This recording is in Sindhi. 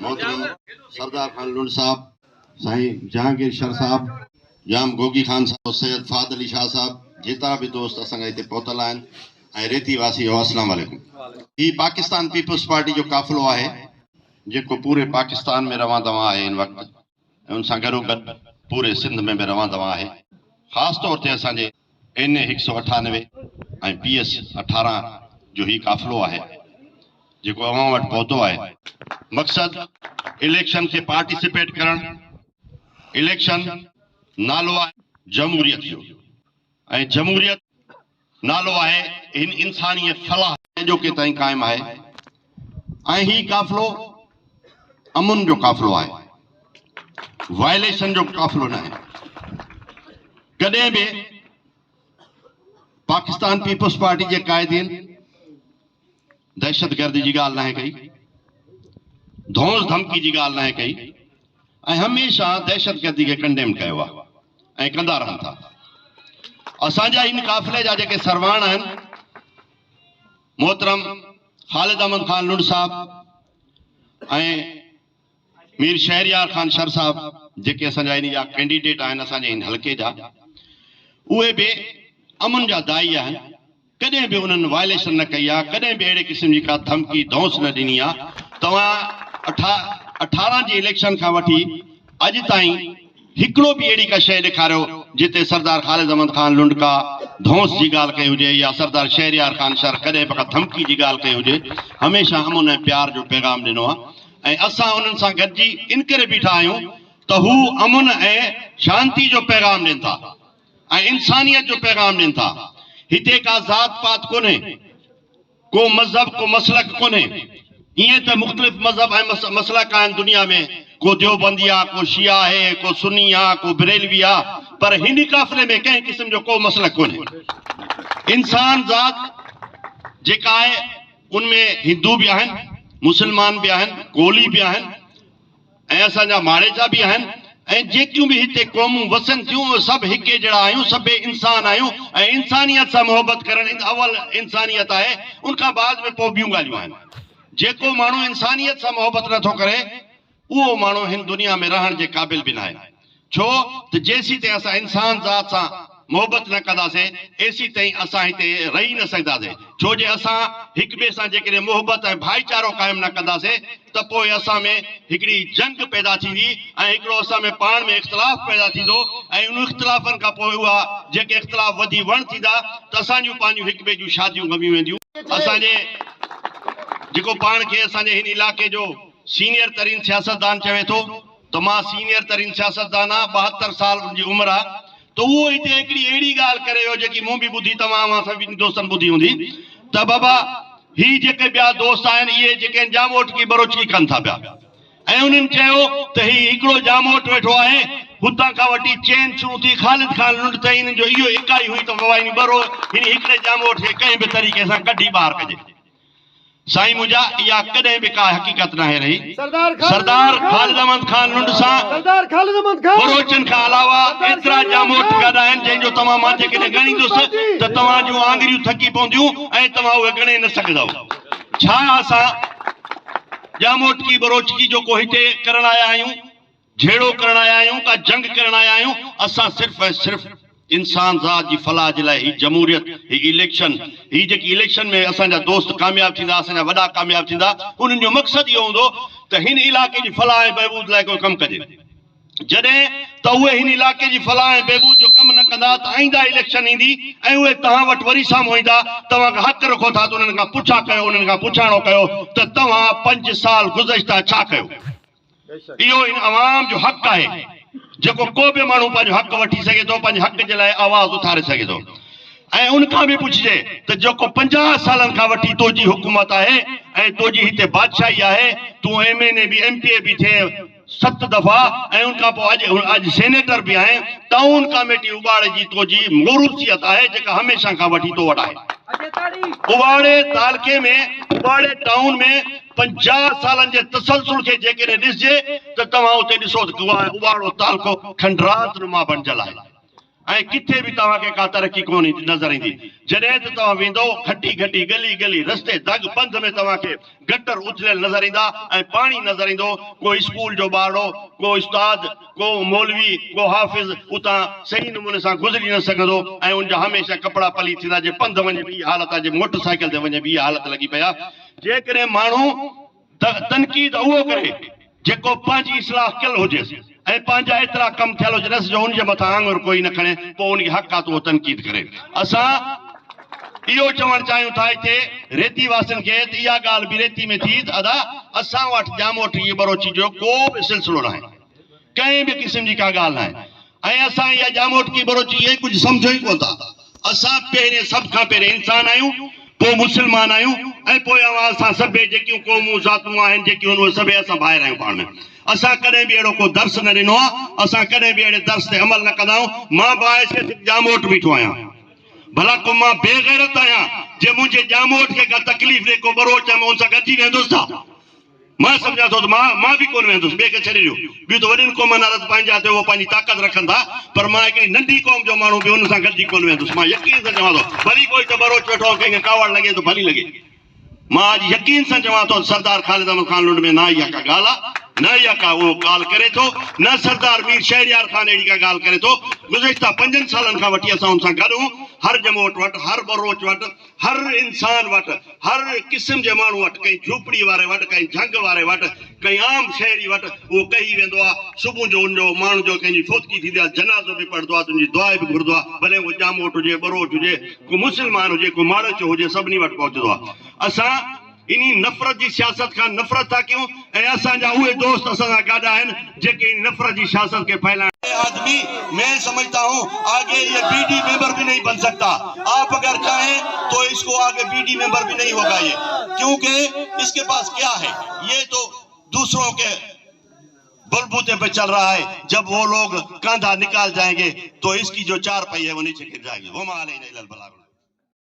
محترم سردار خان لنڊ صاحب، سائين جهانگير شر صاحب، ڄام گوگي خان صاحب، سيد فهد علي شاهه صاحب، جيترا به دوست اسان جا هتي پهتل آهن ۽ ريتي واسي هو السلام عليڪم. هي پاڪستان پيپلز پارٽي جو قافلو آهي جيڪو پوري پاڪستان ۾ روان دوان آهي هن وقت ۽ ان سان گڏوگڏ پوري سنڌ ۾ به روان دوان آهي خاص طور تي اسان جي اين اي 198 ۽ پي ايس 18 جو هي قافلو آهي جيڪو اوهان وٽ پهتو آهي. مقصد اليڪشن کي پارٽيسپيٽ ڪرڻ، اليڪشن نالو آهي جمهوريت جو ۽ جمهوريت نالو آهي هن انساني فلاح. اڄوڪي تائين قائم آهي ۽ هي قافلو امن جو قافلو آهي، وائليشن جو قافلو ناهي. ڪڏهن به پاڪستان پيپلز پارٽي جي قائدين دهشتگردي جي ڳالهه ناهي ڪئي، ڌونس ڌمڪي جي ڳالهه ناهي ڪئي ۽ هميشه دهشتگردي کي ڪنڊيم ڪيو آهي ۽ ڪندا رهن ٿا. اسان جا هن قافلي جا جيڪي سرواڻ آهن محترم خالد احمد خان لنڊ صاحب ۽ مير شهريار خان شر صاحب جيڪي اسان جا ان جا ڪينڊيڊيٽ آهن اسان جي هن حلقي جا اهي به امن جا داعي آهن. ڪڏهن به انهن وائليشن نه ڪئي آهي، ڪڏهن به اهڙي قسم جي ڪا ڌمڪي ڌونس نه ڏني آهي، توهان 18 جي اليڪشن کان وٺي اڄ تائين هڪڙو به اهڙي ڪا شيء ڏيکاريو جتي سردار خالد احمد خان لنڊ ڪا ڌونس جي ڳالهه ڪئي هجي يا سردار شهريار خان شر ڪڏهن به ڪا ڌمڪي جي ڳالهه ڪئي هجي، هميشه امن ۽ پيار جو پيغام ڏنو آهي ۽ اسان انهن سان گڏجي انڪري بيٺا آهيون ته هو امن ۽ شانتي جو پيغام ڏين ٿا. ۽ انسانيت جو پيغام ڏين ٿا. هتي ڪا ذات پات ڪونهي، ڪو مذهب ڪو مسلڪ ڪونهي. ائين ته مختلف مذهب ۽ مسلڪ آهن دنيا ۾ ڪو ديوبندي آ، ڪو شيعا آهي، ڪو سني آ، ڪو بريلوي آ، پر هن قافلي ۾ ڪنهن قسم جو ڪو مسلڪ ڪونهي. انسان ذات جيڪا آهي ان ۾ هندو به آهن، مسلمان به آهن، ڪولهي به آهن، ۽ اسان جا ماڙيچا به آهن ۽ جيڪيون به هتي قومون وسن ٿيون اهي سڀ هڪ جهڙا آهيون، سڀئي انسان آهيون ۽ انسانيت سان محبت ڪرڻ اول انسانيت آهي ان کان بعد ۾ پوء ٻيون ڳالهيون آهن. جيڪو ماڻهو انسانيت سان محبت نٿو ڪري اهو ماڻهو هن دنيا ۾ رهڻ جي قابل به ناهي. ڇو ته جيسيتائين اسان انسان ذات سان محبت نه ڪنداسين ايسيتائين اسان هتي رهي نه سگهنداسين ڇو جي اسان هڪ ٻئي سان جيڪڏهن محبت ۽ ڀائيچارو قائم نه ڪنداسين ته پوء اسان ۾ هڪڙي جنگ پيدا ٿيندي ۽ هڪڙو اسان ۾ پاڻ ۾ اختلاف پيدا ٿيندو ۽ انهن اختلافن کان پوء اها جيڪي اختلاف وڌي وڻ ٿيندا ته اسان جون پنهنجون هڪ ٻئي جون شاديون غميون وينديون. اسان جي جيڪو پاڻ کي اسان جي هن علائقي جو سينيئر ترين سياستدان چوي ٿو ته مان سينيئر ترين سياستدان آهيان، 72 سال ان جي عمر آهي ته اهو هتي هڪڙي اهڙي ڳالهه ڪري ويو جيڪي مون به ٻڌي توهان اوهان سڀني دوستن ٻڌي هوندي ته بابا هي جيڪي ٻيا دوست آهن اهي جيڪي آهن ڄاموٽڪي ٻروچڪي ڪن ٿا پيا ۽ انهن چيو ته هي هڪڙو ڄاموٽ ويٺو آهي هتان کان وٺي چين شروع ٿي خالد خان لنڊ تائين انهن جو اهو اڪائي هئي ته بابا هن ٻرو هن هڪڙي ڄاموٽ کي ڪنهن به طريقي سان ڪڍي ٻاهر ڪجي. سائين منهنجا اها ڪڏهن به ڪا حقيقت ناهي رهي. سردار خالد احمد خان لنڊ سان ٻروچن کان علاوه ايترا ڄاموٽ گڏ آهن جنهن جو توهان مان جيڪڏهن ڳڻيندس ته توهان جون آڱريون ٿڪي پونديون ۽ توهان اهي ڳڻي نه سگهندؤ. ڇا اسان ڄاموٽڪي ٻروچڪي جو ڪو هتي ڪرڻ آيا آهيون؟ جهيڙو ڪرڻ آيا آهيون ڪا جنگ ڪرڻ آيا آهيون اسان صرف ۽ صرف انسان ذات جي فلاح جي لاء هي جمهوريت هي اليڪشن هي جيڪي اليڪشن ۾ اسان جا دوست ڪامياب ٿيندا اسان جا وڏا ڪامياب ٿيندا انهن جو مقصد اهو هوندو ته هن علائقي جي فلاح ۽ بهبود لاء ڪو ڪم ڪجي جڏهن ته اهي هن علائقي جي فلاح ۽ بهبود جو ڪم نه ڪندا ته آئنده اليڪشن ايندي ۽ اهي توهان وٽ وري سامهون ايندا توهان کان حق رکو ٿا ته انهن کان پڇا ڪيو انهن کان پڇاڻو ڪيو ته توهان 5 سال گذشته ڇا ڪيو؟ اهو ان عوام جو حق آهي جيڪو ڪو به ماڻهو پنهنجو حق وٺي سگهي ٿو، پنهنجي حق جي لاء آواز اٿاري سگهي ٿو ۽ ان کان به پڇجي ته جيڪو 50 سالن کان وٺي تنهنجي حڪومت آهي ۽ تنهنجي هتي بادشاهي آهي، تون ايم اين اي به ايم پي اي به ٿئين ست دفعا ۽ ان کان پوء اڄ اڄ سينيٽر به آهين، ٽائون ڪاميٽي اٻاڙي جي تنهنجي موروثيت آهي جيڪا هميشه کان وٺي تو وٽ آهي. اٻاڙي تعلقي ۾ اٻاڙي ٽائون ۾ 50 سالن جي تسلسل کي جيڪڏهن ڏسجي ته توهان اتي ڏسو ته اٻاڙو تعلقو کنڊرات نما بڻجل آهي ۽ ڪٿي به توهان کي ڪا ترقي ڪونه نظر ايندي. جڏهن ته توهان ويندؤ گهٽي گهٽي، ڳلي ڳلي، رستي دڳ پنڌ ۾ توهان کي گٽر اٿليل نظر ايندا ۽ پاڻي نظر ايندو. ڪو اسڪول جو ٻارڙو، ڪو استاد، ڪو مولوي، ڪو حافظ اتان صحيح نموني سان گذري نه سگهندو ۽ ان جا هميشه ڪپڙا پليت ٿيندا. جي پنڌ وڃي به اها حالت آهي، جي موٽر سائيڪل تي وڃي به اها حالت لڳي پئي آهي. جيڪڏهن ماڻهو تنقيد اهو ڪري جيڪو پنهنجي اصلاح ڪيل هجيس ۽ پنهنجا ايترا ڪم ٿيل هجنس جو ان جي مٿان آڱر ڪوئي نه کڻي پوء ان کي حق آ ته اهو تنقيد ڪري. اسان اهو چوڻ چاهيون ٿا هتي ريتي واسين کي ته اها ڳالهه به ريتي ۾ ٿي ته ادا اسان وٽ ڄاموٽ ٻروچي جو ڪو به سلسلو ناهي ڪنهن به قسم جي ڪا ڳالهه ناهي ۽ اسان اها ڄاموٽڪي ٻروچي اهي ڪجهه سمجهون ئي ڪونه ٿا. اسان پهرين سڀ کان پهرين انسان آهيون، پوء مسلمان آهيون ۽ پوء اوهان اسان سڀئي جيڪيون قومون ذاتون آهن جيڪيون آهن اهي سڀئي اسان ڀائر آهيون پاڻ ۾. اسان ڪڏهن به اهڙو ڪو درس نه ڏنو آهي، اسان ڪڏهن به اهڙي درس تي عمل نه ڪندا آهيون. مان باحيثيت هڪ ڄاموٽ بيٺو آهيان. ڀلا ڪو مان بي غيرت آهيان جي منهنجي ڄاموٽ کي ڪا تڪليف ڏئي ڪو ٻروچ آهي مان ان سان گڏجي ويهندس ڇا؟ مان سمجهان ٿو ته مان مان به ڪونه ويهندس، ٻئي کي ڇڏي ڏيو. ٻيون ته وڏين قومن وارا ته پنهنجا تي اهو پنهنجي طاقت رکن ٿا، پر مان هڪڙي ننڍي قوم جو ماڻهو به انهن سان گڏجي ڪونه ويهندس. مان يقين سان چوان ٿو، ڀلي ڪوئي ته ٻروچ ويٺو آهي، ڪنهن کي ڪاوڙ لڳي ته ڀلي لڳي. مان اڄ يقين سان چوان ٿو ته سردار خالد احمد خان لنڊ ۾ نه اها ڪا ڳالهه آهي، نه اها ڪا اهو ڳالهه ڪري ٿو، نه سردار مير شهريار خان اهڙي ڪا ڳالهه ڪري ٿو. گذشته پنجن سالن کان وٺي اسان ان سان گڏ هون، هر ڄموٽ وٽ، هر ٻروچ وٽ، هر انسان وٽ، هر قسم جي ماڻهو وٽ، ڪنهن جهوپڙي واري وٽ، ڪنهن جهنگ واري وٽ، ڪنهن عام شهري وٽ اهو ڪهي ويندو آهي. صبح جو ان جو ماڻهو جو ڪنهن جي فوتگي ٿيندي آهي، جنازو به پڙهندو آهي ته ان جي دعا به گهرندو آهي، ڀلي اهو ڄاموٽ هجي، ٻروچ هجي، ڪو مسلمان هجي، ڪو ماڙيچو هجي، سڀني وٽ پهچندو آهي. اسان انهي نفرت جي سياست کان نفرت ٿا ڪيون ۽ اسان جا اهي دوست اسان سان گڏ آهن جيڪي انهي نفرت جي سياست کي ڦهلائڻ آدمي مين سمجهتا هون آگي يه بي ڊي ميمبر بي نهين بن سڪتا آپ اگر چاهين تو اس ڪو آگي بي ڊي ميمبر بي نهين هوگا يه ڪيونڪه اس ڪي پاس ڪيا هي يه تو دوسرون ڪي بلبوتي پي چل رها هي جب وو لوگ ڪانڌا نڪال جائين گي تو اس ڪي جو چار پئي هي وو نيچي گر جائي گي وما علينا الا البلاغ المبين.